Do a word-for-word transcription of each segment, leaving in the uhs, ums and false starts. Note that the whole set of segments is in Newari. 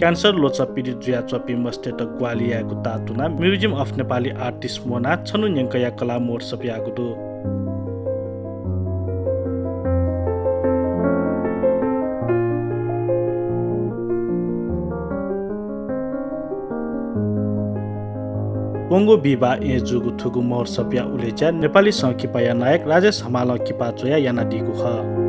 क्यान्सर ल्वचा पीडित जुयाच्वंपिं मस्तय्त ग्वाहालि यायेगु ताःतुनाः Museum of Nepali Arts मोहनाः छन्हु न्यंकया कला महोत्सव याःगु दु। पोंगो बिहिबाः एँ जूगु थुगु महोत्सवया उलेज्या नेपाली संकिपाया नायक राजेश हमालं किपा च्वयाः यानादीगु खः।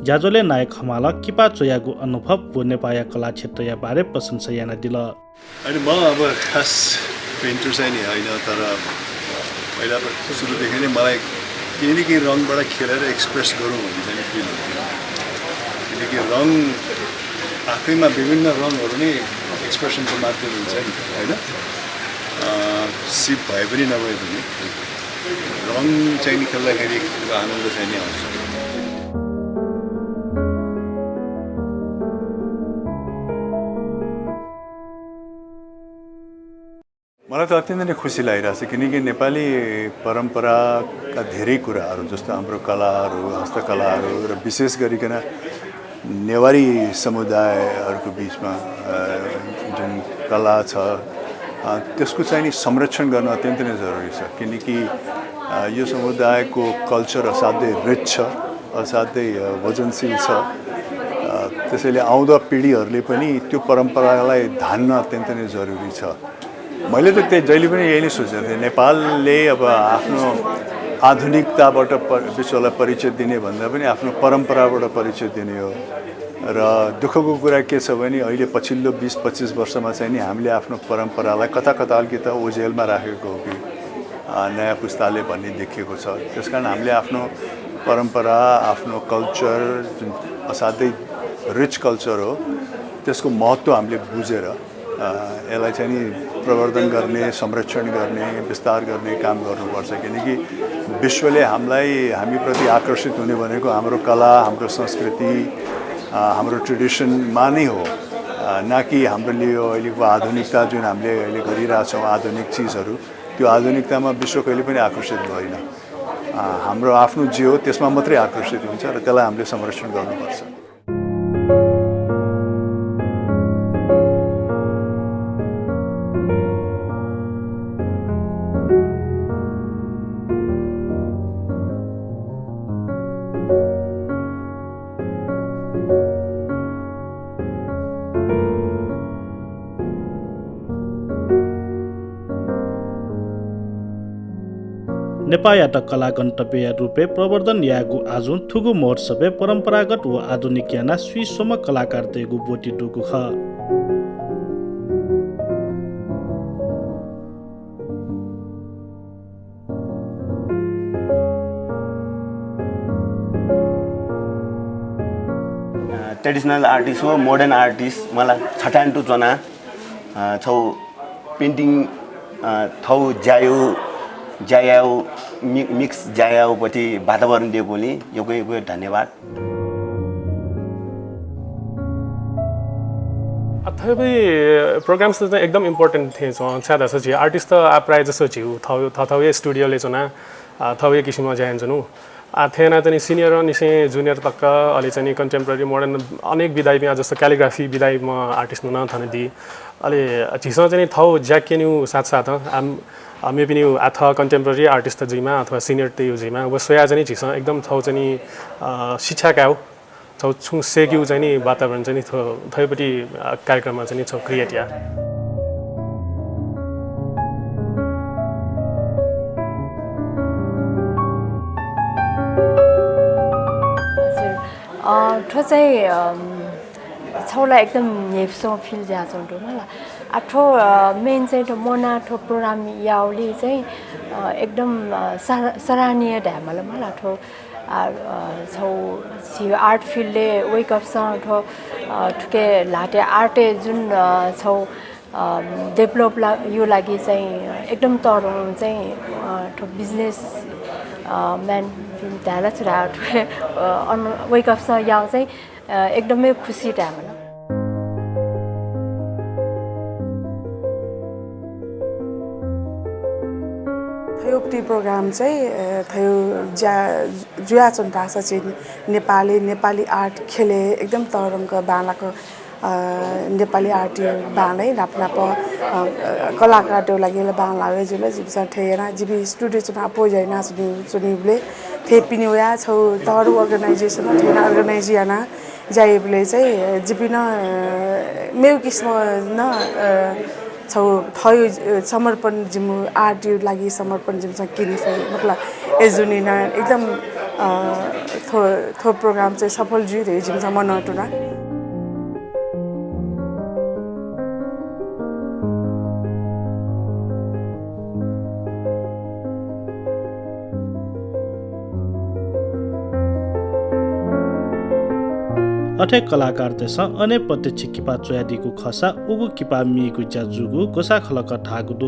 ज्याझ्वलय् नायक हमालं किपा च्वयागु अनुभव व नेपाःया कला क्षेत्रया बारे प्रशंसा यानादिल। अनि म अब खास painter चाहिँ नि होइन, तर पहिला प-, सुरुदेखि नै मलाई केही न केही रङबाट खेलेर express गरौँ भन्ने चाहिँ नि feel हुन्थ्यो। किनकि रङ आफैमा, विभिन्न रङहरू नै expressionको माध्यम हुन्छ नि, होइन? अँ, सिप भए पनि नभए पनि रङ चाहिँ नि खेल्दाखेरि त्यो आनन्द चाहिँ नि आउँछ। मलाई त अत्यन्त नै खुसी लागिरहेछ, किनकि नेपाली परम्पराका धेरै कुराहरू, जस्तो हाम्रो कलाहरू, हस्तकलाहरू र विशेष गरिकन नेवारी समुदायहरूको बिचमा, अ, जुन कला छ, अ, त्यसको चाहिँ नि संरक्षण गर्न अत्यन्त नै जरुरी छ, किनकि, अ, यो समुदायको culture असाध्यै rich छ, असाध्यै, अ, वजनशील छ। अ, त्यसैले आउँदो पिँढीहरूले पनि त्यो परम्परालाई धान्न अत्यन्त नै जरुरी छ। मैले त त्यही, जहिले पनि यही नै सोचेको थिएँ, नेपालले अब आफ्नो आधुनिकताबाट प-, विश्वलाई परिचय दिने भन्दा पनि आफ्नो परम्पराबाट परिचय दिने हो। र दुःखको कुरा के छ भने, अहिले पछिल्लो बिस पच्चिस वर्षमा चाहिँ नि हामीले आफ्नो परम्परालाई कता कता अलिकति ओझेलमा राखेको हो कि, अ, नयाँ पुस्ताले भन्ने देखिएको छ। त्यस कारण हामीले आफ्नो परम्परा, आफ्नो culture, जुन असाध्यै rich culture हो, त्यसको महत्त्व हामीले बुझेर, अ, यसलाई चाहिँ नि प्रवर्धन गर्ने, संरक्षण गर्ने, विस्तार गर्ने काम गर्नुपर्छ। किनकि विश्वले हामीलाई, हामीप्रति आकर्षित हुने भनेको हाम्रो कला, हाम्रो संस्कृति, अ, हाम्रो traditionमा नै हो, अ, न कि हाम्रो यो अहिलेको आधुनिकता जुन हामीले अहिले गरिरहेछौँ, आधुनिक चिजहरू, त्यो आधुनिकतामा विश्व कहिले पनि आकर्षित होइन। अ, हाम्रो आफ्नो जे हो, त्यसमा मात्रै आकर्षित हुन्छ र त्यसलाई हामीले संरक्षण गर्नुपर्छ। नेपाःयात कला गन्तव्यया रूपय् प्रवर्धन यायेगु आजुं थुगु महोत्सवय् परम्परागत व आधुनिक यानाः स्वीस्वम्ह कलाकारतय्गु ब्वति दुगु खः। Traditional artist व modern artist मला छथाय् तुं च्वना, अ, छौ painting, अ, थौ ज्यायु, ज्यायाउ, मि-, mix ज्यायाउ पति वातावरण देगुलिं यक्व यक्व धन्यवाद। अ, थौंया program त चाहिँ एकदम important थें च्वं, छाय् धाःसा झी artist त आ प्रायः जसो झीउ थौ, थथौ हे studio ले च्वना, अ, थौ हे किसिम ज्या यानाच्वनु। आ, थें यानाः चाहिँ नि senior निसें junior तक, अले चाहिँ नि contemporary, modern अनेक विधाइपिं, आ, जस्तो calligraphy विधाइम्ह artist नं थन दी। अले झीसं चाहिँ नि थौ ज्या क्यनेउ साथ साथ, आ, आ, मेपिनिउ आ थः contemporary artist जुइमा अथवा senior तयु जुइमा, व स्वयाः चाहिँ नि झीसं एकदम थौ चाहिँ नि, अ, शिक्षा कायु, थौ छुं सेकिउ चाहिँ नि वातावरण चाहिँ नि थौ, थौपति, अ, कार्यक्रममा चाहिँ नि थौ create या। हजुर। अ, थ्व चाहिँ, अम, छौला एकदम न्ह्यइपुसे feel ज्याच्वं दु मला। आ, थ्व, अ, main चाहिँ थ्व मोना थ्व program याउलि चाहिँ, अ, एकदम, अ, सरा-, सराहनीय धाये मला मला थ्व। आ, अ, छौ झी art field ले वय्कःपिसं थ्व, अ, थुके ल्हातय् art य् जुन, अ, छौ अ, develop ला-, यु लागि चाहिँ एकदम तःधंगु चाहिँ, अ, थ्व business, अ, man धायेला छु धाये थ्व, अ, अन-, वय्कःपिसं याउ चाहिँ, अ, एकदमै खुसी धाये मला। प्रोग्राम चाहिँ, अ, थयो ज्या-, जुयाच्वन धाःसा चाहिँ नेपाली, नेपाली आर्ट ख्यलय् एकदम तःधंक बांलाक, अ, नेपाली आर्ट बांलाइ नाप नाप, अ, अ, कलाकारतय् लागि ला बांलावे जुल। जिमिसं थथे याना, जिमि स्टुडियो च्वना अप्वः याना च्वनी, च्वनीबलय् थथे पिने वया छौ तःधं organization, थथे याना organize याना ज्या याइबलय् चाहिँ जिपिं नं, अ, मेउ किसिम नं, अ, छौ थयो, अ, समर्पण जिमु आर्ट यु लागि समर्पण जिमिसं किने फइ। मतलब, ए जुनिना एकदम, अ, थो, थो प्रोग्राम चाहिँ सफल जुइ धयो जिमिसं मनंतुना। अथे कलाकारतय्सं अनप्रत्यक्ष किपा च्वयादीगु खःसा उगु किपा मीगु ज्या जूगु ग्वसाः खलक धाःगु दु।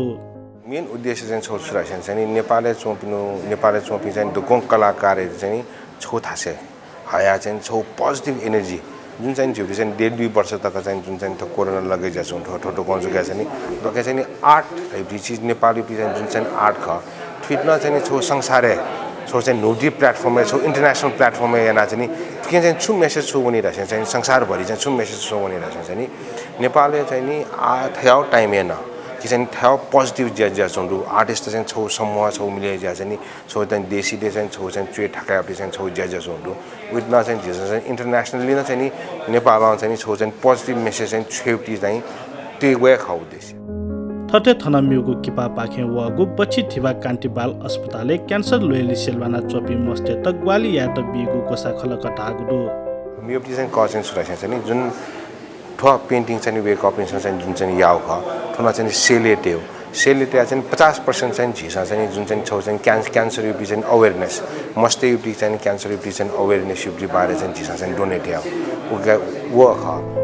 मेन उद्देश्य चाहिँ छौ छु धाःसा चाहिँ नि नेपालय् च्वंपिनु, नेपालय् च्वंपिं चाहिँ दक्वं कलाकारय् चाहिँ नि छौ थासय् हया चाहिँ छौ positive energy जुन चाहिँ झीपिं चाहिँ डेढ दुई वर्ष तक चाहिँ जुन चाहिँ थ्व कोरोना लगे ज्याच्वं थ्व, थ्व दक्वं जुका चाहिँ नि, दक्वं चाहिँ नि आर्ट धइपिं चिज नेपालीपिं चाहिँ जुन चाहिँ आर्ट खः, थुइत नं चाहिँ नि छौ संसारय्, छौ चाहिँ न्हूदि platform य्, छौ international platform य् याना चाहिँ नि थुकिं चाहिँ छु message छु वनी धाःसा चाहिँ संसारभरि चाहिँ छु message छु वनी धाःसा चाहिँ नि नेपालय् चाहिँ नि आ थयाव time य् नं कि चाहिँ नि थयाव positive ज्या ज्याच्वं दु। Artist चाहिँ छौ समूह छौ मिले ज्या चाहिँ नि छौ चाहिँ देशी दे चाहिँ छौ चाहिँ च्वय् थाकाय् चाहिँ छौ ज्या ज्याच्वं दु। उइत नं चाहिँ झीसं चाहिँ internationally नं चाहिँ नि नेपालं चाहिँ नि छौ चाहिँ positive message चाहिँ छ्वय् चाहिँ तेग्वये खः उद्देश्य। थथे थन मेगु किपापाखें वःगु बच्छि धिबा कान्ति बाल अस्पतालय् cancer ल्वय् लिसे ल्वाना च्वंपिं मस्तय्त ग्वाहालि यायेत बीगु ग्वसाः खलक धाःगु दु। मेगु चाहिँ कः चाहिँ छु धाःसा चाहिँ नि जुन थ्व painting चाहिँ नि वय्कःपिन्सं चाहिँ जुन चाहिँ याउ खः, थ्व नं चाहिँ नि sale य् तयु। Sale य् तया चाहिँ नि पचास percent चाहिँ झीसं चाहिँ नि जुन चाहिँ छौ चाहिँ क्यान्स-, cancer युपिं चाहिँ awareness, मस्तय् युपिं चाहिँ नि cancer युपिं चाहिँ awareness युपिं बारे चाहिँ झीसं चाहिँ donate याउ। उके व खः।